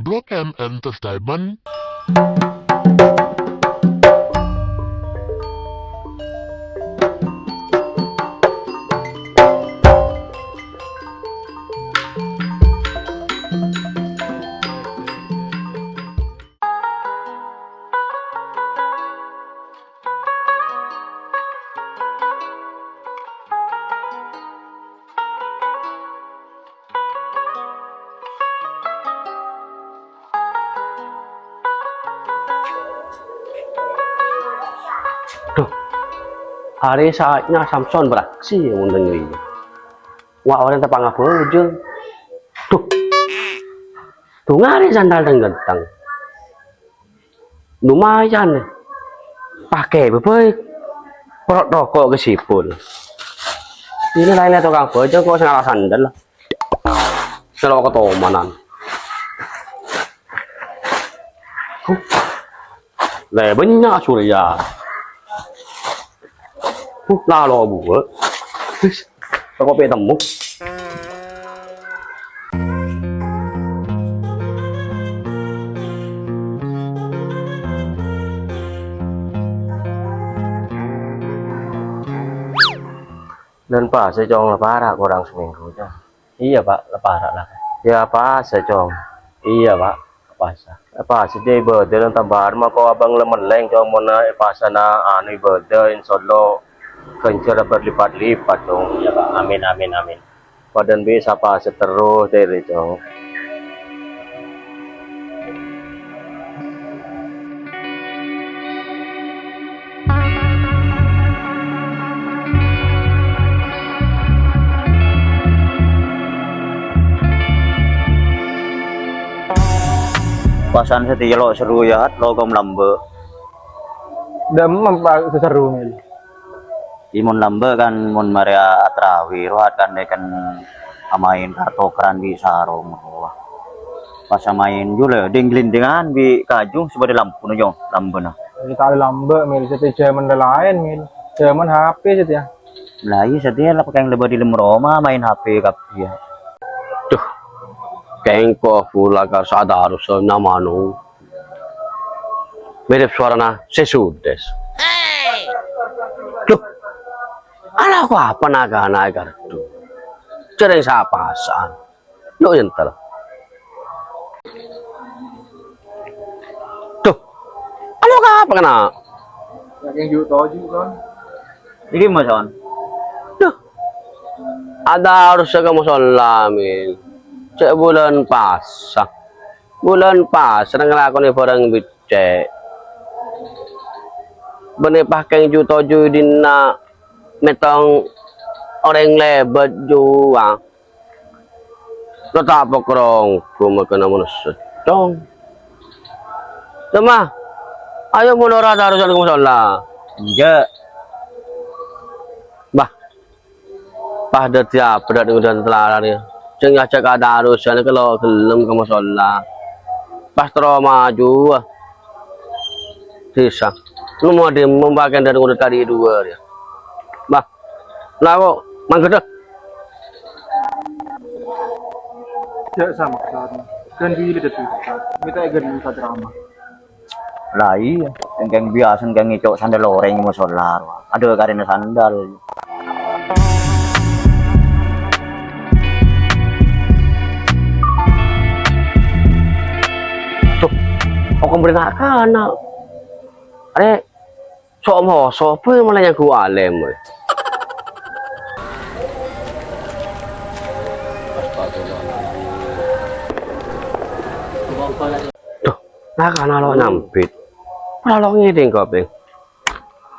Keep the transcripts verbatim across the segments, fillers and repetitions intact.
Rock M Entertainment. Dhu, arè saatnya Samson beraksi, ya, mon dengngèrè. Wa', orèng tapangabhâjâng. Dhu, dhu ngarè sandal tang-gantang. Lumayan, pakè bhâi. Perot roko' kè sèpul. Ini laènna tokang bhâjâng kok sè ngala sandal. Sèro katomanan. Huh. Lè bânnya' Surya. Huh, lalo buwâ. Wis, tako' pè' temmo. Dân pasè, Cong, la para' korang samènggu, Cong. Iyâ, Pa', la para' la. Yâ, pasè, Cong. Iyâ, Pa', la pasè. La pasè jhâ' ibâdâ nang tambhâr mako abâng la mellèng, Cong, mon èpasana anu ibâdâ, insyaallah ghânjhârâ berlipat-lipat, Cong. Iyâ, Pa'. Amin, amin, amin. Padâ bi' sapa sè terros dâri, Cong. Pasan satèya lo' serru, yâ, lo' kom lambâ'. Dâ'emma, Pa', sè serru, Mil? Iyâ, mon lambâ' kan, mon marè a-, atarawi, rowa kan, dâ' kan amaèn kartokeran bi' sarong, rowa. Pas amaèn jhuwâl, ding-glindingan bi' kaju sè bâdâ lampuna, Cong, lambâ'na. Iyâ, ta' lambâ', Mil, satèya jhâman la laèn, Mil. Jhâman H P satèya. La iyâ, satèya la pakèng la bâdâ è dâlem roma maèn H P kabbhi, yâ. Dhu, kèng ko' bulâ ka sadarusan nyamano. Mirip sowarana Sè Sudes. Dhu, ala ko' apa na'-kana' è kardhu? Jhâreng sapa sa'an? Lo' èntar. Dhu, ala ko' apa kana'? Lagi yuk toju kan? Iki, Mas, on. Dhu, ada harus ka mosolla, Min. Cè' bulân pasa. Bulân pasa ngalakonè bhârâng bi' cè'. Bânnè pakèng ju-toju è dinna' mètong orèng lèbât juwâ. Lo' ta' pokrong, ghumagana manossa, Cong. Coma, ayo mon ora tarosan ka mosolla. Enjâ'. Bah, Pas dhâddhi apa dhâ' ngodâ telaran ya? Sè ngajhâk katarosan kalo ghellem ka mosolla. Pas terro maju, ah. Bisa. Nemmo adhi' mompakèn dhâ' ngodâ tadhi' duwâ' ya. Bah, la ko' mangghâdhâ. Jhâ' samangkèn. Ghân bilâ dhâddhi ustad. Mènta èghân ustad ceramah. La iyâ, engkèng biyasa engkèng ngèco' sandal orèng è mosolla rowa. Adhu, karèna sandal. Dhu, kok bâdâ na'-kana'. Arè, so'-moso' bhâi malah nyanggu alèm, wè. Dhu, na'-kana' lo' nyambit. Malah lo' ngèdhing kopèng.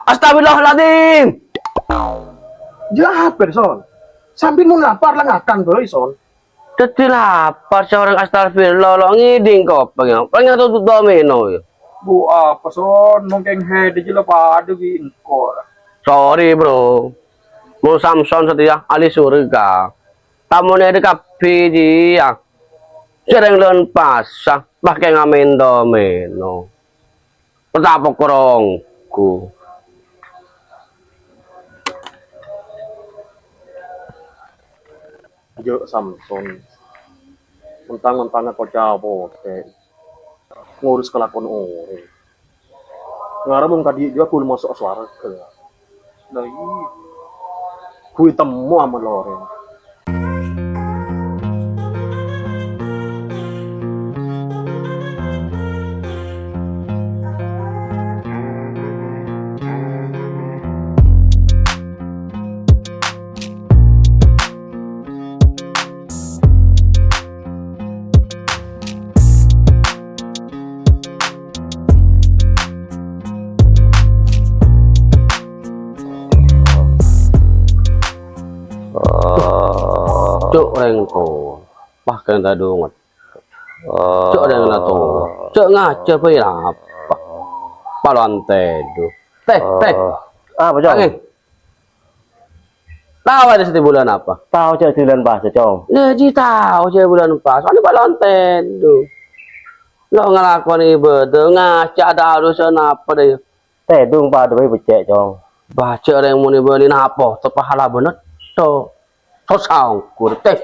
Astagfirullahaladzim! Jâ' apa, Son? Sampèyan mon lapar la ngakan bhâi, Son. Dhâddhi lapar sè orèng astagfirullah lo' ngèdhing kopèng ya. Pèngèn tutup domino ya. Bu, apa, Son? Mongkèng hèdhâ jâ' la padâ bi' engko'. Sorry, Bro. Mon Samson satèya ahli surga. Tamona èdhâ kabbhi jiyâ. Sèrèng lon pasa, pas kèng amèn domino. Pèta pokorongku. Jâ' Samson. Mentang-mentang koca' potè. ngurus kalakowan orèng. Ngarep mon kadhi' jhuwa ghun maso' sowarghâ. Lah iyâ. Ghuy temmo amal orèng. Cok, rèng ko. Wah, kèng tadunget. Cok, rèng la to. Cok, ngajhâ bhâi apa? Palonte du. Teh, teh. Apa, Cong? Angin. Tao adâ' sè bulân apa? Tao jhâ' bulân pasa, Cong. Lah, jiyâ tao jhâ' bulân pasa. Soalnya palonte du. Lo' ngalakonè ibâdâ, ngajhâ tadusân apa dâ' iyâ? Tèdung padâ bhâi beccè', Cong. Bâjâ rèng monè bâli napa, teppa hala bânèt, to. Sossa ongghur, teh.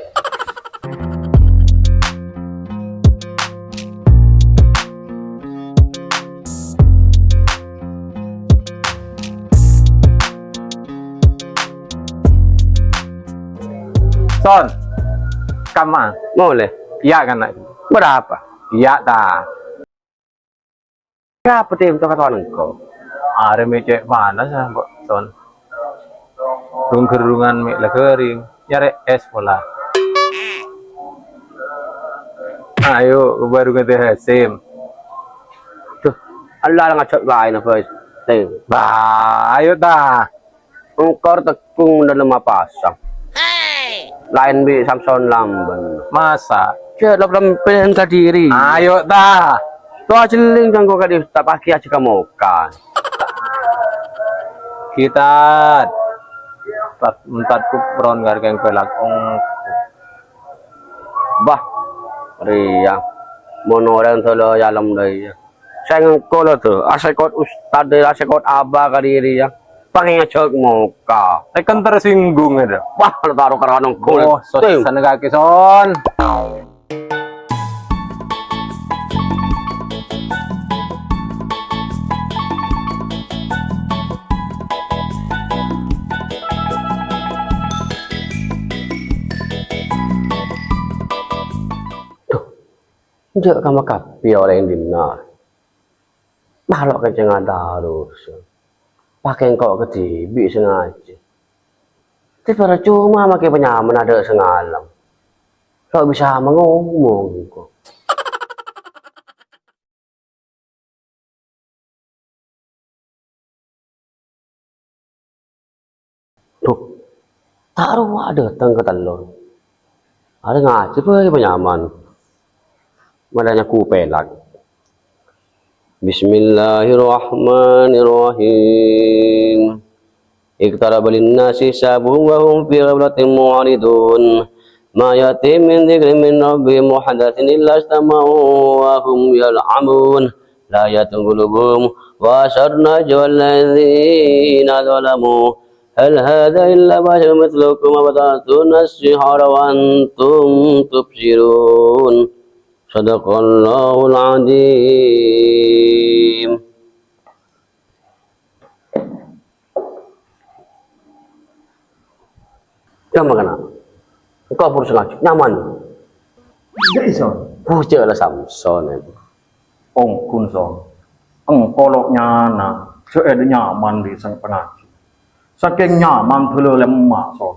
Son, kamma? Molè. Iyâ, kan, Nak? Berapa? Iyâ, ta. Apa tem to katowan engko'? Arè mè' cè' panas, ah, kok, Son. Rung-gerrungan mè' la ghâring, nyarè es pola. Ayo, ke warung Teh Hasim. Duh, Allah ngajhâk laèn apa, Tem? Bah, ayo, ta. Engko' tekung dâlem apasa. Laèn bi' Samson Lambân. Masa? Cè' lop lempèn ka diri. Ayo, ta. Towa jelling jangko kadi ta' pagi aja ka moka. Kita tat, entat kupron gargeng pelak ong. Bah, rèya. Mon orèng sala yalem dâ' iyâ. Sè ngko' la to, asekot ustad, asekot aba ka diri, yâ. Pangèn ajhâk moka. Teken tersinggung, yâ. Wah, la taro karana engko'. Oh, sos, sanèkake, Son. Duh, enjâ' kamma kabbhi orèng dinna'. Malo' kencengan terros. Pake engko' kadhibi' sè ngajhi. Tè parcoma make panyaman adâ' sè ngalem. Lo' bisa mangomong engko'. Duh, ta' rowa dâteng ka tello. Arè ngajhi bhâi panyaman. Malanya ku pelak. Bismillahirrahmanirrahim. Iqtaraba linnasi hisabuhum wa hum fi ghaflatin mu'ridun. Ma ya'tihim min dzikrin min rabbihim muhdatsin illa istama'uhu wa hum yal'abun. La ya'tihim qulubuhum wa asarru najwa alladzina zalamu. Hal hadza illa basharun mitslukum afata'tuna as-sihra wa antum tubsirun. Shadaqallahul adzim. Nyamana kana'? Engko' pur sengajhi. Nyaman. Enggak iso. Bocah la Samson itu. Ongkun, Son. Engko' lo' nyana. Jhâ' èdâ nyaman dhi seng pangajhi. Sakèng nyaman bhâlâ lemma', Son.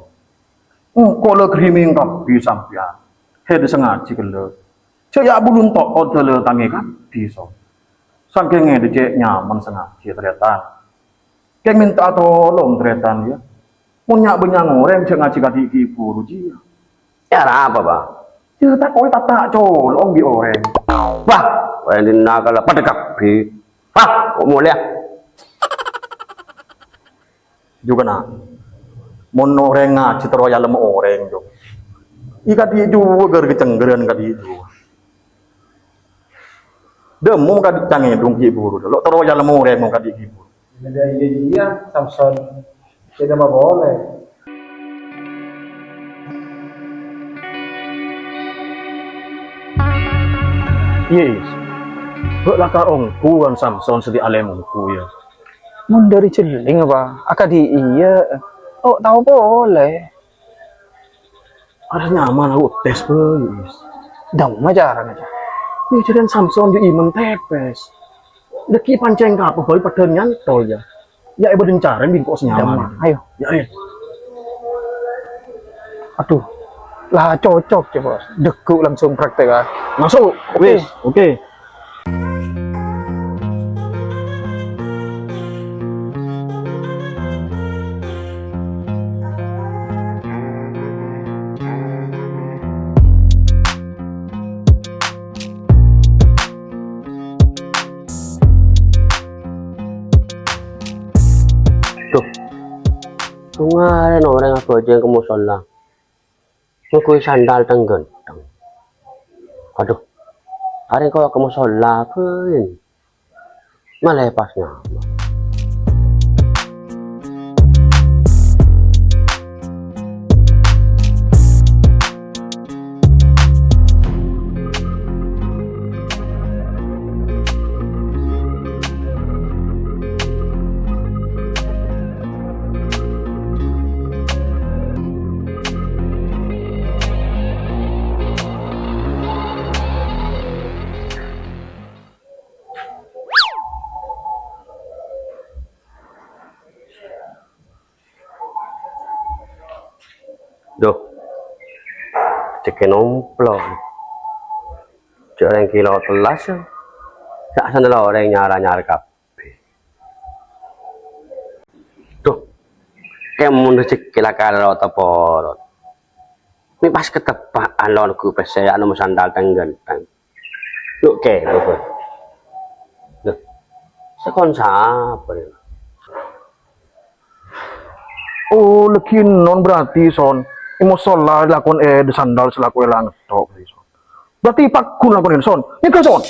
Engko' la griming kabbhi sampèyan. Èdâ sengajhi ghellâ'. Jhâ' ya' bulun to'ot ghellâ' tangè kabbhi, Son. Sakèng èdâ cè' nyaman sengajhi, tarètan. Kèng mènta tolong, tarètan, yâ. Mon nya'-bânnya'an orèng jhâ' ngajhi kadhi' ghi' buru jiyâ. Yâ, arapa, Bâ? Yâ, ta' kowè ta', ta' colong bi' orèng. Bâ, orèng dinna' kala padâ kabbhi. Hah, kok molèya? Jhughâ, Na'. Mon orèng ngajhi terro èyalem orèng, jhughâ. È kadhi' jhughâ ghâr-ghâcengghârân kadhi' jhughâ. Dâ' mon kadhi' cangèdung ghi' buru, lo' terro èyalem orèng mon kadhi' ghi' buru. Iyâ, iyâ, iyâ, Samson. Sè dâ' ma' polè. Iyâ, iyâ. Bâ' lakar ongghu kan Samson sè dhi' alè' mongghu, yâ. Mon dâri jhelling apa? Akadhi iyâ. Oh, tao polè. Arè nyaman aku tes, Boy. Dâmma carana, Cak? Yâ, jhârân Samson dhi' imèn tepes. Dâgghi' pancèng kapè, Boy, padâ nyantol, yâ. Yâ, è bâdân carana bingko' sè nyaman. Dâmma, ayo. Yâ, ayo. Aduh, lah cocok, coba. Dâgghu' langsung praktek, ah. Masuk. Oke. Wis, oke. Duh, bhungarèn orèng abhâjâng ka mosolla. Ngangghuy sandal tèng-ghântèng. Aduh, arèng ko' ka mosolla, bhâi. Malè pas nyaman. Duh, rejhekkè nomplok. Jhâ' rèng kilo tellas, yâ. Sa' sana la orèng nyar-anyar kabbhi. Duh, kèmon rejhekkè la karo ta' porot. Mè' pas kateppa'an lon ghu pèssè ya' nomo sandal tèng-ghântèng. Lu' kèlo, Bang. Duh, sè kon sapa rè? Oh, laghi non berarti, Son. È mosolla lakon è dâ' sandal selaku èlang tok, Son. Berarti pagghun lakon è, Son. Nyegghâ, Son.